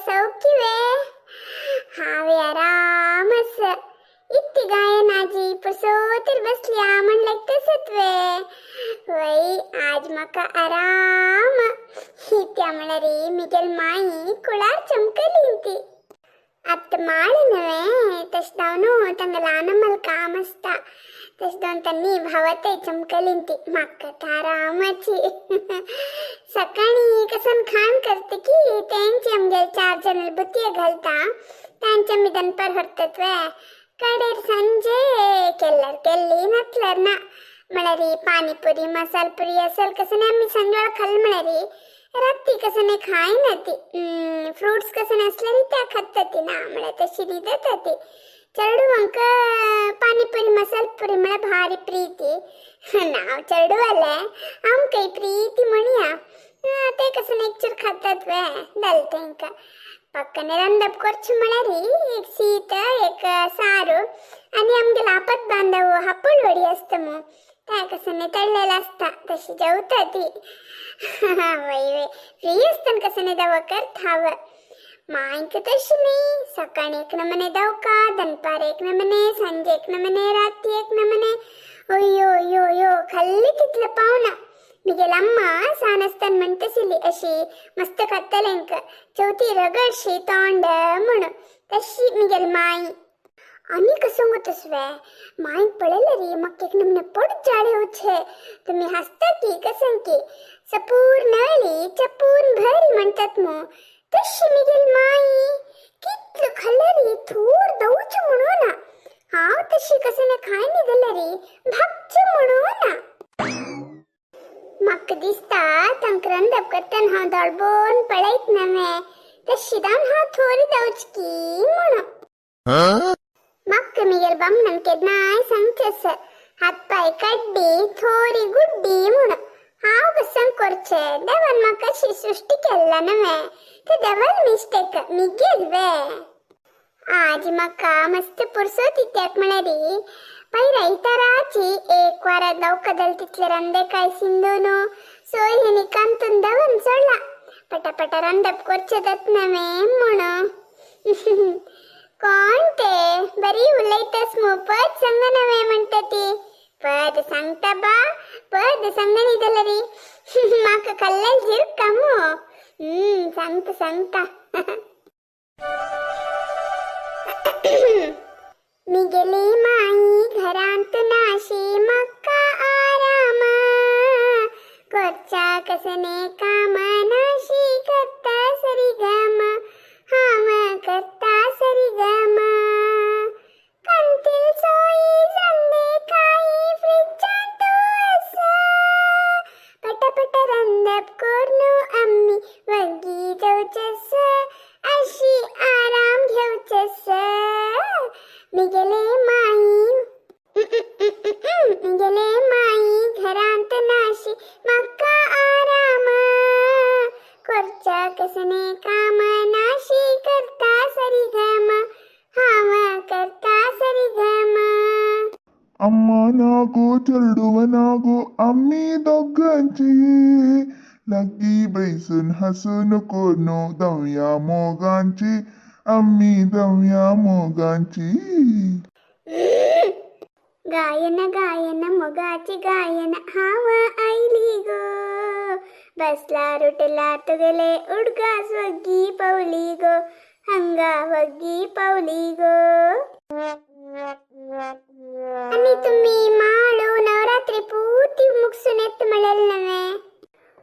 ಸೌಖ್ಯವೇ हांवें आराम आसा. इत्ती गायनाजी पुरसोतर बसल्या म्हणल्यार तसत वे. वय आज म्हाका आराम. इत्या म्हळ्यार मिगेल माई कुळार चमकली ती. आत्त माळनवे तशें जावन तांकां ल्हान काम आसता तशें जावन तांणी भावातय चमकली ती. म्हाका आरामाची. सकाळी कसन खाण करता की तेंचे आमगेले चार जण बुतये घालता तांचे आमी दनपार व्हरतात वे. कडेर संजे केल्यार केल्ली नातल्यार ना. म्हळ्यार पानीपुरी मसाल पुरी असल कसने आमी सांजवेळा खाल म्हळ्यार राती कसने खायना ती. फ्रुट्स कसने असल्यार त्या खाता ती ना म्हळ्यार तशी न्हिदता ती. चेडवांक पानीपुरी मसाल पुरी म्हळ्यार भारी प्रीती. नांव चेडवालें आमकांय प्रीती म्हणया. ते कसने एकचूर खातात वे जालें तेंकां. पक्कने रांदप करचें म्हळ्यार एक शीत एक सारू आनी आमगेलो आपत बांदव हापूल वडी आसता मू त्या कसने तळ्ळेलें आसता तशी जेवता ती. वय वय फ्री आसतना कसने दवा करता हांव. मांयक तशी न्ही. सकाळी एक नमने दवका, दनपार एक नमने, सांजे एक नमने, राती एक नमने. अय्यो अय्यो अय्यो खाल्ली तितलें पावना. मिगेल अम्मा सान आसतना म्हणटाशिल्ली अशी मस्त खातालेंक चवथी रगडशी तोंड म्हणून. तशी मिगेल माई. आनी कसो गो तसवे माईक पळयल्यार म्हाका एक नमने पड जाळे येवचे. तुमी हांसता की कसं की सपूर नळी चपून भरी म्हणटात मू तशी मिगेल माई. कितलो खाल्यार थोर दवचें म्हणून ना. हांव तशी कसने खायनी जाल्यार भागचें म्हणून ना. म्हाका दिसता तांकां रांदप करतना हांव दोळबोन पळयत नवे तशी जावन हांव थोरी जावची की म्हणून. म्हाका मिगेल बामणान केन्नाय सांगचें आसा हात पांय काड्डी थोरी गुड्डी म्हणून. हांव कसं करचें देवान म्हाका अशी सृश्टी केल्ला नवे ते देवाल मिस्टेक मिगेल वे. आज म्हाका मस्त पुरसोत इत्याक म्हळ्यार पयर आयताराची एक वारा दवका जालें तितलें रांदेकाय शिंदून सोय हेणी कांतून दवरून सोडला. पटापटा रांदप करचें जाता नवें म्हणून. कोण ते बरी उलयतास मू पद सांग नवें म्हणटा ती. पद सांगता बा पद सांगनी जाल्यार म्हाका खाल्ल्यार जिरका मू. सांगता सांगता. मिगेली माई घरांत नाशी म्हाका आराम. करच्या कसने काम नाशी करता सरिगम हांव करता सरिगम. कंतील सोयी संदेकाई फ्रिजांत आसा. पटापट रांदप करून आमी वग्गी जावचें आसा अशी आराम घेवचें आसा. मिगेले माई मिगेले माई घरांत नाशी म्हाका आराम. करच्या कसने काम नाशी करता सरिगम हांव करता सरिगम. अम्मा नागो चेडुवनागो आम्ही दोगांची लग्गी बैसून हसून कोनो दवया मोगांची आम्ही दवया मोगांची. गायन गायन मोगाची गायन हांव आयली गो. बसला रुटला तुगेले उडगास वग्गी पावली गो हंगा वग्गी पावली गो. आनी तुमी माळू नवरात्री पूर्ती मुगसून येत म्हणलें नवे.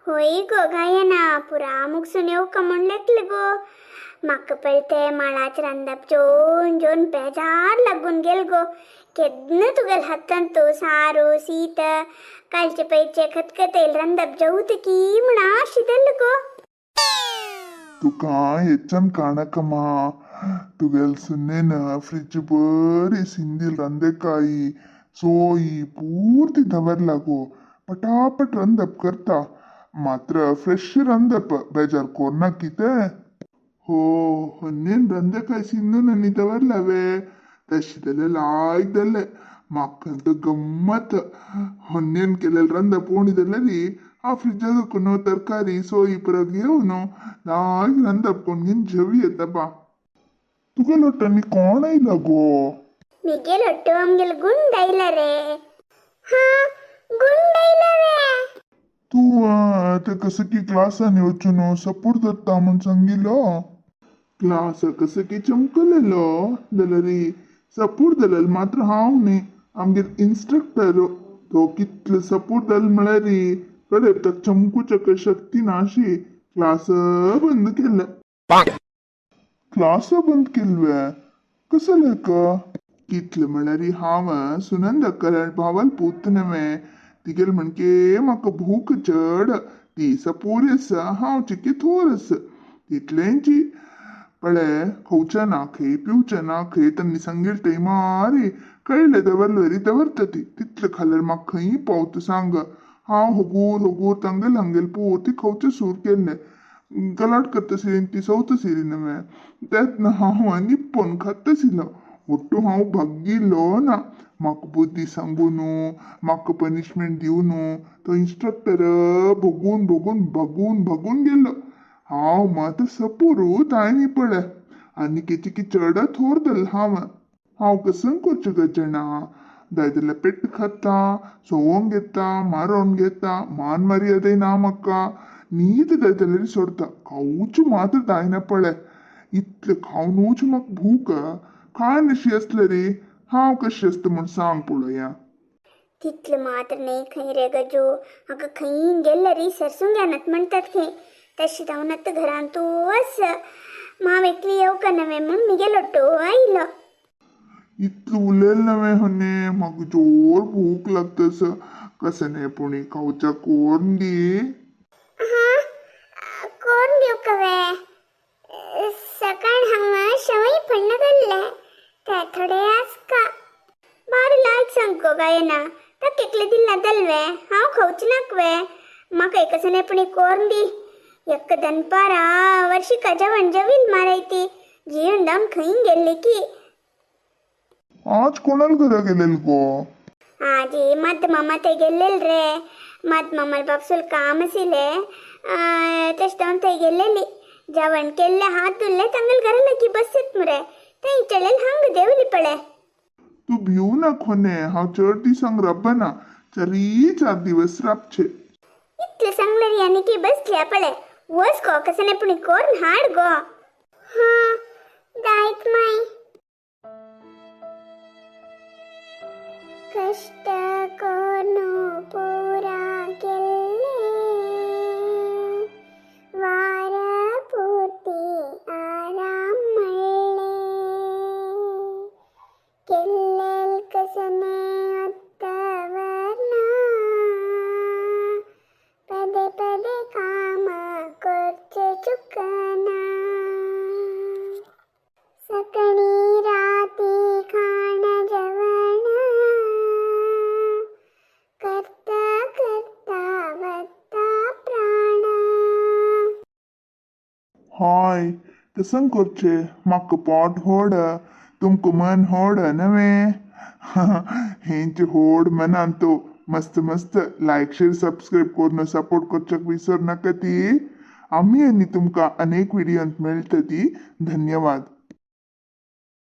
होय गो गायना पुरा मुगसून येवका म्हूण लेखले गो. म्हाका पळय माळाच रांदप जेवन जेवन बेजार लागून गेल गो. केन्ना तुगेल हातांत सारू शीत कालचे पैचे खतखतेल रांदप जेवता की म्हूण आशी जालें गो. तुका हेच्यान काणकमा तुगेल सुनेन फ्रिज बरी सिंदील रांदेकाಯಿ सोयी पूर्ती दवरला गो. पटापट रांदप करता मात्र फ्रेश रांदप बेजार कोरना कितें. हो होन्नेन ರಂದೆಕಾಯಿ ಸಿಂಧು ದವರ್ಲವೇ तशी लायक जालें. म्हाका तर गम्मत. होन्नेन केलेले रंद पोवणी जाल्यार हांव फ्रिजा साकून तरकारी सोय पुरा घेवन दाग रांदप कोण घेवन जेवी येता बा. तुगे लोटांनी कोण आयला गो? मिगेल ಒಟ್ಟು आमगेल गुंड आयला रे. हा गुंड आयला रे. तूं ते कसं की क्लासांनी वचून सपोर्ट जाता म्हूण सांगिल्लो. क्लास कसं की चमकलेलो जाल्यार सपोर्ट जाल्यार मात्र हांव न्ही, आमगेर इन्स्ट्रक्टर तो कितलो सपोर्ट जालो म्हळ्यार कडे ताका चमकूच्या शक्ती ना अशी क्लास बंद केले. क्लास बंद केल्ले कसं लेका? कितले म्हळ्यार हांव सुनंदा करण भावाल पूत नव्हे तिगेल म्हणके म्हाका भूक चड, ती सपूर आसा हांव चिकी थोर आसा तितलेंची पळे खावचें ना खंय पिवचें ना खंय. तांणी सांगील टायमार कळ्ळें दवरलो वरी दवरता ती. तितलें खाल्यार म्हाका खंय पावता सांग. हांव हगूर हगूर तांगेल हांगेल पुर्ती खावचें सूर केल्लें. गलाट करता सिरीन ती सवता सिरी नव्हे तेन्ना हांव निप्पोन खाता आशिल्लो. ಒಟ್ಟು हांव भागिल्लो ना. म्हाका बुद्दी सांगून म्हाका पनिशमेंट दिवन तो इन्स्ट्रक्टर भोगून भोगून भागून भागून गेलो. हांव मात सपोरूच हांवें पळय आनी केची चड थोर जालें. हांव हांव कसं करचें गजाणा? जाय जाल्यार पेट खाता, सोवोंक घेता, मारोन घेता, मान मर्यादय ना म्हाका. न्हीद जाय जाल्यार सोडता, खावच मात्र जायना पळय. इतलें खावनूच म्हाका भूक खायनशी आसलें रे. हांव कशें आसता म्हूण सांग पळोवया. तितलें मात्र न्ही खंय रे गजू, हाका खंय गेल्ले रे सरसूंक येनात म्हणटात खंय. तशें जावन आतां घरांतूच माव एकली येवका नवें म्हूण मिगेलो ऑटो आयलो. इतलें उलयलें नवें हने, म्हाका जोर भूक लागता. कसं न्ही पूण खावच्या कोरून दी. हां कोरून दिवका वे? सकाळ हांगा शेवई फण्ण घाल्ले ते थोडे आसका. बारी लायक सांग गो गायना, ताका एकलें दिल्ला दलवे हांव खावचें नाक वे. म्हाका कसं न्ही पूण कोरून दी. एक्क दनपारा वर्षिका जेवण जेवील मारायती जेवन जावन खंय गेल्ली की. आज कोणाला घरा गेलेल गो? आजी मद मामा ते गेल्लेल रे. मद मामाल बापसूल काम आशिल्ले तशें जावन थंय गेल्लेली. जेवण केल्ले हात धुल्ले तांगेल घरा लागीं बस येत मुरे थंय चलेल हांग देंवली पळय. तूं भिवू नाका होने, हांव चड दिसांक राबना, चारी चार दिवस राबचे. इतलें सांगलें रे आनी की बसल्या पळय. वच गो कसं नाही पूण कोरून हाड गो. हां जायत माय. कष्ट कोनु पूरा केल्ले वार पूर्ती आराम मळ्ळे केल्लेल कसने ಒತ್ತವರ್ನ ಪದೇ ಪದೇ ಕಾಮ ಕೊರ್ಚೆ ಚುಕ್ಕನ सकणी राती खाण जेवण करता करता वत्ता प्राण. हाय कसं करचे? म्हाका पोट होड, तुमकां मन होड नव्हे? हेंचे होड मनान तो मस्त मस्त लायक शेअर सबस्क्राईब करून सपोर्ट करच्याक विसर नाका ती. आमी आनी तुमकां अनेक व्हिडियोंत मेळटली. धन्यवाद.